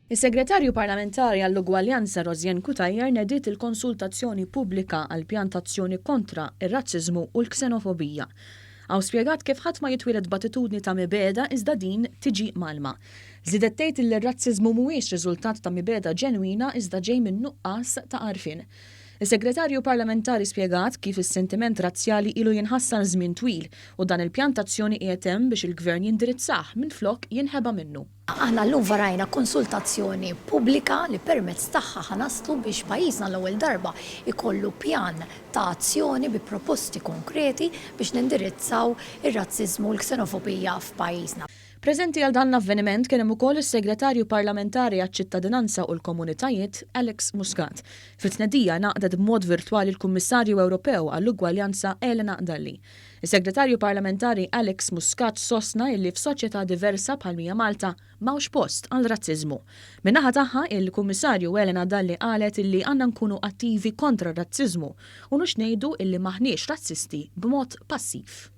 Is-Segretarju Parlamentari għall-Ugwaljanza Rosianne Cutajar nediet il-konsultazzjoni pubblika għall-pjan ta' azzjoni kontra r-razziżmu u l-ksenofobija. Hawn spjegat kif ħadd ma jitwieled b'attitudni ta' mibegħda iżda din tiġi mgħallma. Żiedet tgħid illi r-razziżmu mhuwiex riżultat ta' mibegħda ġenwina iżda ġej minn nuqqas ta' għarfien. Is-Segretarju Parlamentari spjegat kif is-sentiment razzjali ilu jinħass għal żmien twil u dan il-pjan ta' azzjoni qiegħed hemm biex il-Gvern jindirizzah minflok jinħeba minnu. Aħna llum varajna konsultazzjoni pubblika li permezz tagħha ħa naslu biex pajjiżna l-ewwel darba jkollu pjan ta' azzjoni bi proposti konkreti biex nindirizzaw ir-razziżmu u l-ksenofobija f'pajjiżna. Preżenti għal dan l-avveniment kien hemm ukoll is-Segretarju Parlamentari għaċ-Ċittadinanza u l-Komunitajiet, Alex Muscat. Fit-tnedija ngħaqdet b'mod virtwali l-Kummissarju Ewropew għall-Ugwaljanza Elena Dalli. Is-Segretarju Parlamentari Alex Muscat sostna illi f'soċjetà diversa bħal m'hija Malta m'hawnx post għal razziżmu. Min-naħa tagħha, il-Kummissarju Elena Dalli qalet illi għandna nkunu attivi kontra r-razziżmu u mhux ngħidu illi m'aħniex razzisti b'mod passiv.